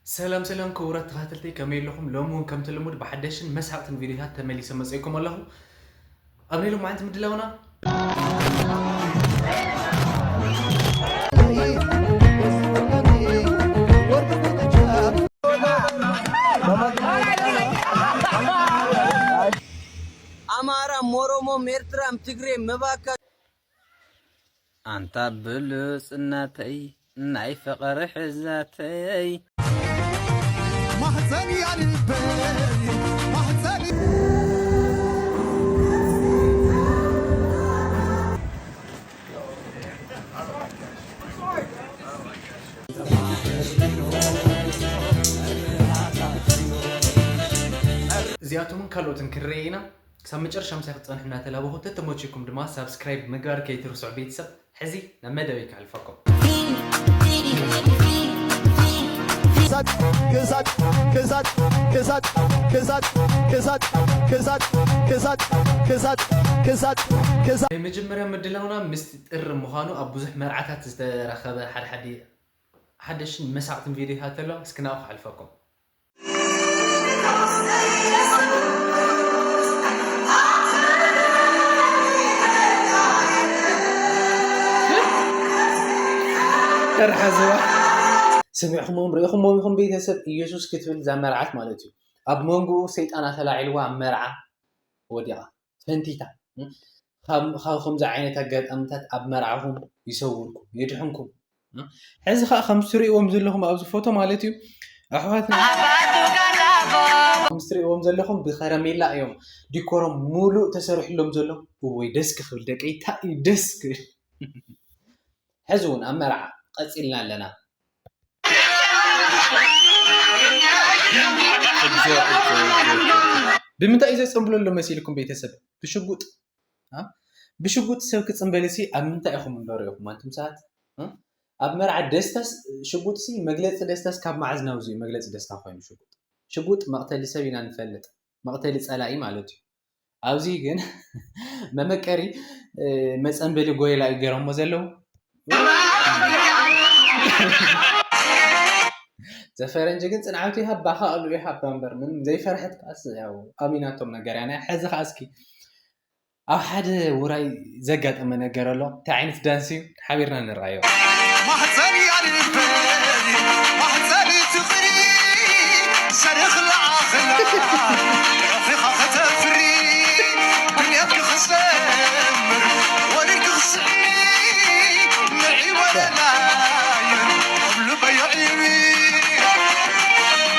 ሰላም ሰላም ክቡራት ተኸታተልተይ፣ ከመይ ኣለኹም? ሎሚ እውን ከምቲ ልሙድ ብሓደሽን መሳቕትን ቪድዮታት ተመሊሰ መፂእኩም ኣለኹ። ኣብ ናይ ሎማዓንቲ ምድላውና ኣማራም ኦሮሞም ኤርትራም ትግሬም መባካ ኣንታ ብሉጽ እናተይ ናይ ፍቕሪ ሕዛተይ ማህፀን ያልበል ማህፀን እዚኣቶምን ካልኦትን ክንርኢ ኢና። ክሳብ መጨረሻ ምሳይ ክትፀንሑ እናተላበኹ፣ ተተመችኩም ድማ ሳብስክራይብ ምግባር ከይትርስዑ ቤተሰብ። ሕዚ ናብ መደበይ ከሕልፈኩም። ክሳድ ክሳድ ክሳድ ክሳድ ክሳድ ክሳድ ክሳድ ክሳድ ክሳድ ክሳድ ክሳድ ናይ መጀመርያ ምድላውና ምስቲ ጥሪ ምዃኑ ኣብ ብዙሕ መርዓታት ዝተረኸበ ሓድሓደ ሓደሽን መሳቕትን ቪድዮታት ኣሎ። እስኪ ናብኡ ከሕልፈኩም። ተርሓዝዋ ሰሚዕኹሞም ርኢኹሞም ኢኹም ቤተሰብ። ኢየሱስ ክትብል እዛ መርዓት ማለት እዩ። ኣብ መንጎኡ ሰይጣን ኣተላዒልዋ ኣብ መርዓ ወዲቓ ፈንቲታ። ካብ ከምዚ ዓይነት ኣጋጣምታት ኣብ መርዓኹም ይሰውርኩም፣ የድሕንኩም። ሕዚ ከዓ ከም ትሪእዎም ዘለኹም ኣብዚ ፎቶ ማለት እዩ ኣሕዋትና ከም ትሪእዎም ዘለኹም ብከረሜላ እዮም ዲኮሮም ሙሉእ ተሰሪሕሎም ዘሎ። እወይ ደስ ክብል ደቀይ፣ እንታይ እዩ ደስ ክብል። ሕዚ እውን ኣብ መርዓ ቀፂልና ኣለና። ብምንታይ እዩ ዘፀንብሎ ኣሎ መሲልኩም ቤተሰብ? ብሽጉጥ። ብሽጉጥ ሰብ ክፅምበልሲ ኣብ ምንታይ ኢኹም እንዶ ሪኢኹም ኣንቱም ሰባት? ኣብ መርዓ ደስታስ ሽጉጥሲ መግለፂ ደስታስ ካብ መዓዝ ናብዚ እዩ መግለፂ ደስታ ኮይኑ ሽጉጥ? ሽጉጥ መቕተሊ ሰብ ኢና ንፈልጥ፣ መቕተሊ ፀላኢ ማለት እዩ። ኣብዚ ግን መመቀሪ መፀንበሊ ጎይላ እዩ ገይሮሞ ዘለዉ። ዘፈረንጂ ግን ፅንዓቱ ይሃባ፣ ከእሉ ይሃባ እምበር ምንም ዘይፈርሐት ከዓስ ያው ኣሚናቶም ነገር እያ። ናይ ሕዚ ከዓ እስኪ ኣብ ሓደ ውራይ ዘጋጠመ ነገር ኣሎ። እንታይ ዓይነት ዳንስ እዩ? ሓቢርና ንርኣዮ። ማሕፀን ያልበል ማሕፀን ትቕሪ ሰርኽ ለኣኽላ ርሒኻ ከተፍሪ ድልየትኪ ክሰምር ወሊድኪ ክስዕኒ ንዒ ወለላዩ ኣብ ልበዮ ዕይሪ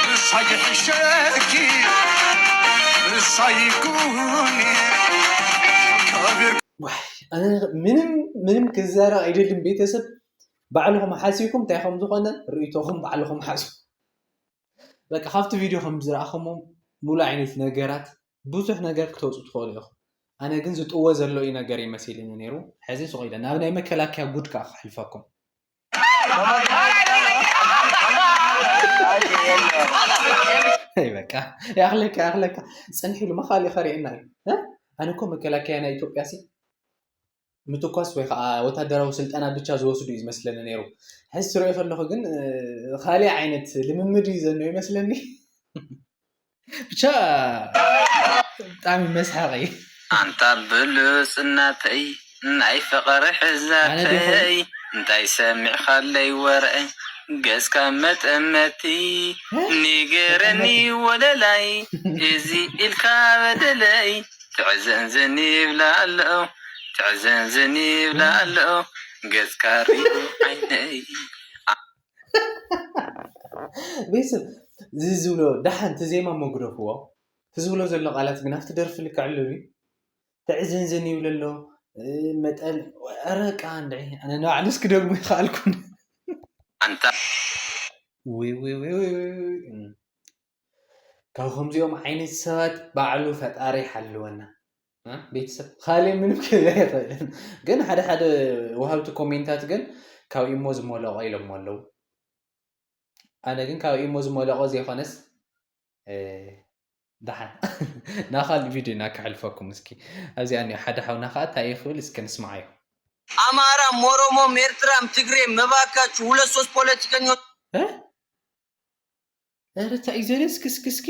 ንሳይ ይሕሸኪ ንሳይ ይኩኒ ከቢር ዋይ፣ ኣነ ምንም ምንም ክዛረብ ኣይደልን ቤተሰብ። ባዕልኹም ሓሲብኩም እንታይ ከም ዝኾነ ርእይቶኹም ባዕልኹም ሓሱ። በቃ ካብቲ ቪድዮ ከም ዝረኣኹሞ ሙሉ ዓይነት ነገራት ብዙሕ ነገር ክተውፁ ትኽእሉ ኢኹም። ኣነ ግን ዝጥወ ዘሎ እዩ ነገር ይመሲልኒ ነይሩ። ሕዚ ስቕ ኢለ ናብ ናይ መከላከያ ጉድ ከዓ ክሕልፈኩም። ኣይ በቃ ያኽለካ ያኽለካ ፅንሕ ኢሉ መኻሊ ከሪእና እዩ። ኣነ እኮ መከላከያ ናይ ኢትዮጵያ ሲ ምትኳስ ወይ ከዓ ወታደራዊ ስልጠና ብቻ ዝወስዱ እዩ ዝመስለኒ ነይሩ። ሕዚ ትሪኦ ከለኹ ግን ካልእ ዓይነት ልምምድ እዩ ዘሎ ይመስለኒ። ብቻ ብጣዕሚ መስሓቂ እዩ። ኣንታ ብሉጽ እናተይ ናይ ፍቕሪ ሕዛተይ እንታይ ሰሚዕኻለይ ወረ ገጽካ መጠመቲ ንገረኒ ወለላይ እዚ ኢልካ በደለይ ትዕዘንዝን ይብላ ኣሎ ትዕዘንዝን ይብላ ኣሎ ገጽካ ሪኡ ዓይነይ ቤተሰብ እዚ ዝብሎ ደሓን እቲ ዜማ መጉደፍዎ እቲ ዝብሎ ዘሎ ቃላት ግን ኣብቲ ደርፊ ልክዕ ኣለሉ ትዕዝንዝን ይብል ኣሎ መጠን ረቃ እንድዒ ኣነ ንባዕሉስ ክደግሞ ይኸኣልኩን ኣንታ ካብ ከምዚኦም ዓይነት ሰባት ባዕሉ ፈጣሪ ሓልወና ቤተሰብ ካልእ ምንም ክብል ኣይኽእልን ግን ሓደ ሓደ ወሃብቲ ኮሜንታት ግን ካብ ኢሞ ዝመለቆ ኢሎም ኣለዉ ኣነ ግን ካብ ኢሞ ዝመለቆ ዘይኮነስ ደሓን ናብ ካልእ ቪድዮ ኢና ክሕልፈኩም እስኪ ኣብዚኣ እኒኦ ሓደ ሓውና ከዓ እንታይ እዩ ክብል እስኪ ንስማዓዮ አማራም ኦሮሞም ኤርትራም ትግሬም መባካችሁ ሁለት ሶስት ፖለቲከኞች ኧረ እንታይ እዩ ዘለ? እስኪ እስኪ እስኪ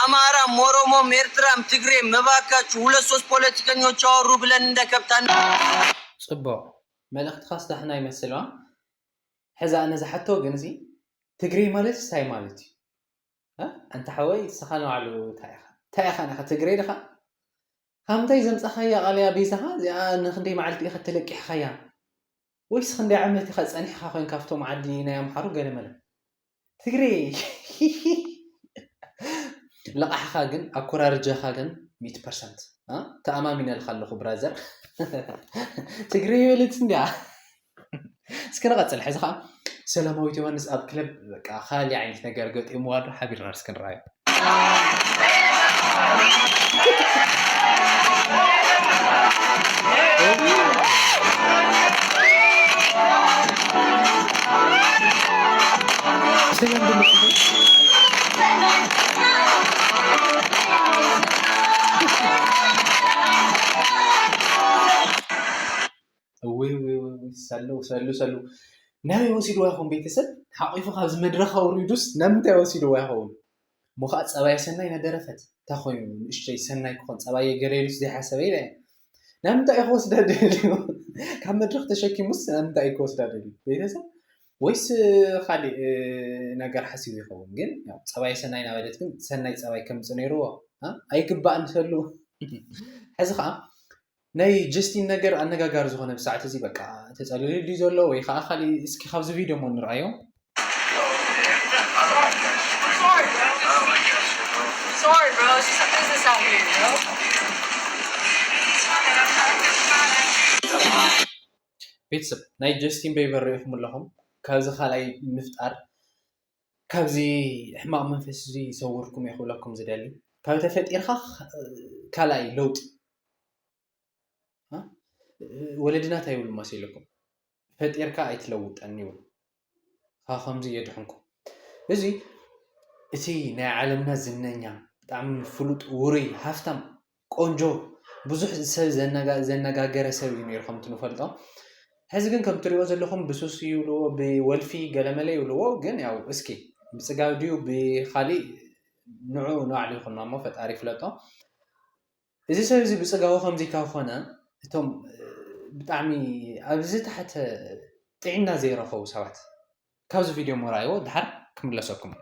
አማራም ኦሮሞም ኤርትራም ትግሬም እባካችሁ ሁለት ሶስት ፖለቲከኞች አወሩ ብለን እንደ ከብታን ጽቡቕ መልእኽትኻስ ዳሕና ይመስል ዋ። ሕዚ ኣነ ዝሓቶ ግን እዚ ትግሬ ማለት እንታይ ማለት እዩ? እ? ኣንታ ሓወይ ንስኻ ንባዕሉ እንታይ ኢኻ? እንታይ ኢኻ ንኻ ትግሬ ድኻ? ካብ ምንታይ ዘምጻኻያ ቃል እያ ቤዛኻ? እዚኣ ንኽንደይ መዓልቲ ኢኻ ተለቂሕኻያ? ወይስ ክንደይ ዓመት ኢኻ ጸኒሕኻ ኮይንካ ኣብቶም ዓዲ ናይ ኣምሓሩ ገለመለ? ትግሬ ልቓሕኻ ግን ኣኮራርጃኻ ግን ሚእቲ ፐርሰንት ተኣማሚነልካ ኣለኹ ብራዘር። ትግሬ ይበልት እንዲያ። እስኪ ንቐጽል። ሕዚ ከዓ ሰላማዊት ዮሃንስ ኣብ ክለብ በቃ ካሊ ዓይነት ነገር ገጢምዋ ዶ ሓቢርና እስኪ ንርኣዮ። ሰላም ብምስሉ እውይ እውይ እውይ እውይ፣ ሰሉ ሰሉ ሰሉ ናበይ ወሲድዋ ይኸውን? ቤተሰብ ሓቂፉ ካብዚ መድረኽ ኣውሪዱስ ናብ ምንታይ ወሲድዋ ይኸውን? እሞ ከዓ ጸባየ ሰናይ እናደረፈት እንታይ ኮይኑ ንእሽተይ ሰናይ ክኾን ጸባየ ገለ ኢሉስ ዘይሓሰበ ኢለ እየ። ናብ ምንታይ እዩ ክወስዳ ደልዩ? ካብ መድረኽ ተሸኪሙስ ናብ ምንታይ እዩ ክወስዳ ደልዩ? ቤተሰብ ወይስ ካሊእ ነገር ሓሲቡ ይኸውን? ግን ያው ጸባየ ሰናይ እናበለት ግን ሰናይ ጸባይ ከምጽእ ነይርዎ እ? ኣይግባእን ሰሉ። ሕዚ ከዓ ናይ ጀስቲን ነገር ኣነጋጋሪ ዝኾነ ብሳዕቲ እዚ በቃ ተጸሊሉ ድዩ ዘሎ ወይ ከዓ ካሊእ እስኪ ካብዚ ቪድዮ እሞ ንርኣዮ። Sorry, bro. It's just a business out here, you know? ቤተሰብ ናይ ጀስቲን ቤበር ርኢኹም ኣለኹም። ካብዚ ካልኣይ ምፍጣር ካብዚ ሕማቕ መንፈስ እዚ ይሰውርኩም እየ ክብለኩም ዝደሊ። ካብ ተፈጢርካ ካልኣይ ለውጢ እ? ወለድና እንታይ ይብሉ መሲልኩም? ፈጢርካ ኣይትለውጠን ይብሉ። ካብ ከምዚ የድሕንኩም። እዚ እቲ ናይ ዓለምና ዝነኛ ብጣዕሚ ፍሉጥ ውሩይ ሃፍታም ቆንጆ ብዙሕ ሰብ ዘነጋ- ዘነጋገረ ሰብ እዩ ነይሩ ከምቲ ንፈልጦ። ሕዚ ግን ከም ትሪኦ ዘለኹም ብሱስ ይብልዎ ብወልፊ ገለመለ ይብልዎ። ግን ያው እስኪ ብፅጋብ ድዩ ብካሊእ ንዑ ንባዕሉ ይኹን እሞ ፈጣሪ ይፍለጦ። እዚ ሰብ እዚ ብፅጋቡ ከምዚ ካብ ኮነ እቶም ብጣዕሚ ኣብ ዝተሓተ ጥዕና ዘይረኸቡ ሰባት ካብዚ ቪድዮ እሞ ርኣይዎ ድሓር ክምለሰኩም።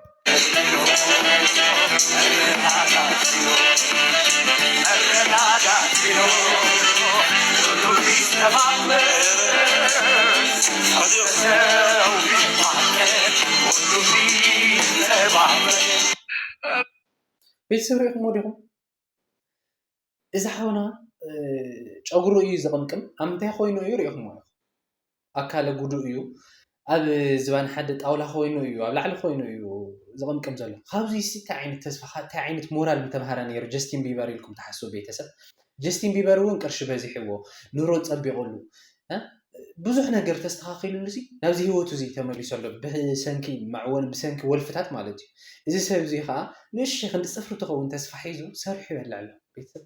ቤተሰብ ርኢኹሞ ዲኹም? እዚ ሓውና ጨጉሩ እዩ ዝቕምቅም። ኣብ ምንታይ ኮይኑ እዩ ርኢኹሞ ኢኹም? ኣካለ ጉዱእ እዩ። ኣብ ዝባን ሓደ ጣውላ ኮይኑ እዩ፣ ኣብ ላዕሊ ኮይኑ እዩ ዝቕምቅም ዘሎ። ካብዚ ሲ እንታይ ዓይነት ተስፋ፣ እንታይ ዓይነት ሞራል ምተምሃረ ነይሩ ጀስቲን ቢበር ኢልኩም ትሓስቡ ቤተሰብ? ጀስቲን ቢበር እውን ቅርሺ በዚሕዎ፣ ኑሮ ጸቢቑሉ፣ እ? ብዙሕ ነገር ተስተኻኺሉሉ ሲ ናብዚ ህይወቱ እዚ ተመሊሱ ኣሎ። ብሰንኪ መዕወኒ፣ ብሰንኪ ወልፍታት ማለት እዩ። እዚ ሰብ እዚ ከዓ ንእሽተይ ክንዲ ጽፍሪ ትኸውን ተስፋ ሒዙ ሰሪሑ ይበልዕ ኣሎ። ቤተሰብ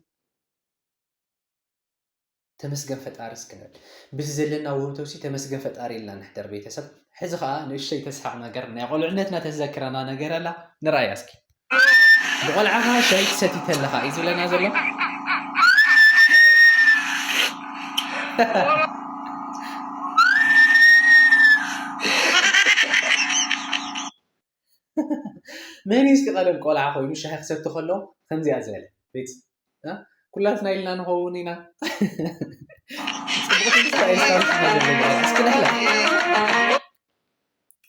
ተመስገን ፈጣሪ እስኪ ንበል። ብዚ ዘለና ውህብቶ ሲ ተመስገን ፈጣሪ ኢልና ንሕደር ቤተሰብ። ሕዚ ከዓ ንእሽተይ ተስሓቕ ነገር ናይ ቆልዕነትና ተዘክረና ነገር ኣላ ንርኣያ እስኪ። ብቆልዓኻ ሻሂ ትሰቲ ተለኻ እዩ ዝብለና ዘሎ። መን እዩ እስኪ ቀደም ቆልዓ ኮይኑ ሻሂ ክሰቲ ከሎ ከምዚኣ ዝበለ ቤት እ? ኩላትና ኢልና ንኸውን ኢና። ጽቡቕ ትንሳኤ ስታውስ ነገር ኣለዎ። እስኪ ንሕለፍ።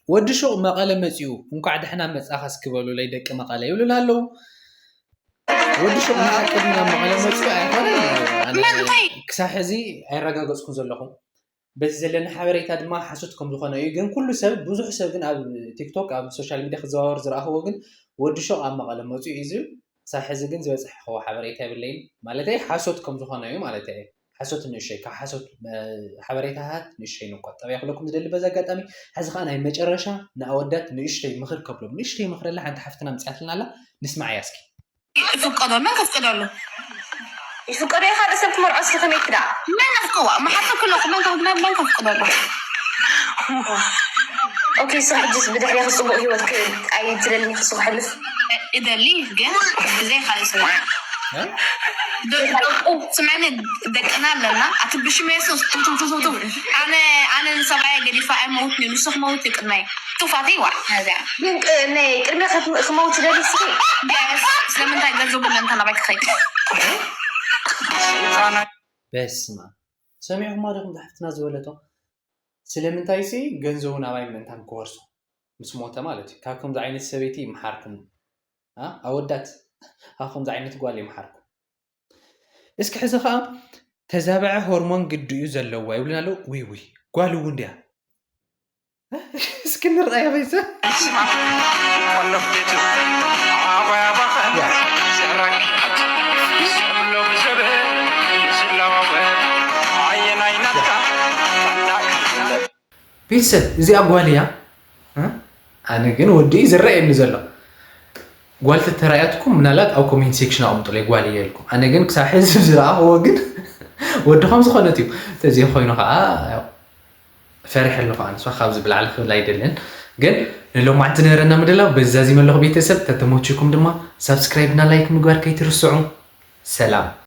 ወዲ ሹቕ መቐለ መጺኡ እንኳዕ ደሕና መጻኻ እስኪ በሉለይ ደቂ መቐለ ይብሉና ኣለዉ። ወዲ ሹቕ ንሓቂ ድዩ ናብ መቐለ መጺኡ ኣይኮነን። ኣነ መምታይ ክሳብ ሕዚ ኣይረጋገጽኩን ዘለኹ። በዚ ዘለና ሓበሬታ ድማ ሓሶት ከም ዝኾነ እዩ። ግን ኩሉ ሰብ፣ ብዙሕ ሰብ ግን ኣብ ቲክቶክ፣ ኣብ ሶሻል ሚድያ ክዘዋወር ዝረኣኽዎ ግን ወዲ ሹቕ ኣብ መቐለ መፂኡ እዩ ዝብል። ክሳብ ሕዚ ግን ዝበፅሐ ሓበሬታ የብለይን። ማለተይ ሓሶት ከም ዝኾነ እዩ ማለት እዩ። ሓሶት ንእሸይ ካብ ሓሶት ሓበሬታታት ንእሸይ ንቆጠብ እያ ክብለኩም ዝደሊ በዚ ኣጋጣሚ። ሕዚ ከዓ ናይ መጨረሻ ንኣወዳት ንእሽተይ ምኽር ከብሎም። ንእሽተይ ምኽሪ ኣላ ሓንቲ ሓፍትና ምፅኣትልና ኣላ፣ ንስማዓያ እስኪ። ይፍቀዶ መን ከፍቅደሉ? ይፍቀዶ ኢኻ ርእሰብ ትመርዖ እስኪ ከመይ ክዳ መን ኣፍቅዋ መሓተኩ ኣለኹ መን ከፍ- መን መን ከፍቅደሉ? ኦኬ፣ ስራሕ ጅስ ብድሕሪ ክፅቡቅ ህይወት ክ-፣ ኣይትደልኒ ክሱ ክሕልፍ። እደሊ ግን ብዘይ ካልእ ሰብ እ? ደቁ ስምዕኒ፣ ደቅና ኣለና። ኣቲ ብሽም የሱስ ቱቱቱቱቱ ኣነ ኣነ ንሰብኣይ ገዲፋ ኣይመውት ንሱ ክመውት ይቅድመይ ቱፋተይ ዋ ነዚያ ግን ቅ-፣ ናይ ቅድሚ ክት-፣ ክመውት ደሊ ስኪ ስለምንታይ ገንዘቡ ለንታ ናባይ ክኸይድ በስማ ሰሚዕኹማ ዲኹም ሓፍትና ዝበለቶ? ስለምንታይ ሲ ገንዘቡ ናባይ ምእንታን ክወርሶ ምስ ሞተ ማለት እዩ። ካብ ከምዚ ዓይነት ሰበይቲ ይምሓርኩም። ኣ፣ ኣወዳት፣ ካብ ከምዚ ዓይነት ጓል ይምሓርኩም። እስኪ ሕዚ ከዓ ተዛብዐ ሆርሞን ግዲ እዩ ዘለዋ ይብሉና ኣለዉ። ውይ ውይ፣ ጓል እውን ድያ? እስኪ ንርኣያ ቤተሰብ። ቆለፍ ቤቱ ኣባያ ባኸን ዘራኪ ሰብሎ ብዘበ ዝለዋወጥ ኣየናይ ናትካ ፈላክ ቤተሰብ እዚኣ ጓል እያ። እ? ኣነ ግን ወዲ እዩ ዝረኣየኒ ዘሎ። ጓል ተተራእያትኩም ምናልባት ኣብ ኮሜንት ሴክሽን ኣቕምጡለይ ጓል እየ ኢልኩም። ኣነ ግን ክሳብ ሕዚ ዝረኣኽዎ ግን ወዲ ከም ዝኾነት እዩ። ተዘይ ኮይኑ ከዓ ያው ፈሪሐ ኣለኹ። ኣነ ንሷ ካብዚ ብላዕሊ ክብል ኣይደልን። ግን ንሎማዓንቲ ዝነበረና ምድላው በዚ ዛዚመ ኣለኹ ቤተሰብ። ተተመችኩም ድማ ሳብስክራይብ እና ላይክ ምግባር ከይትርስዑ። ሰላም።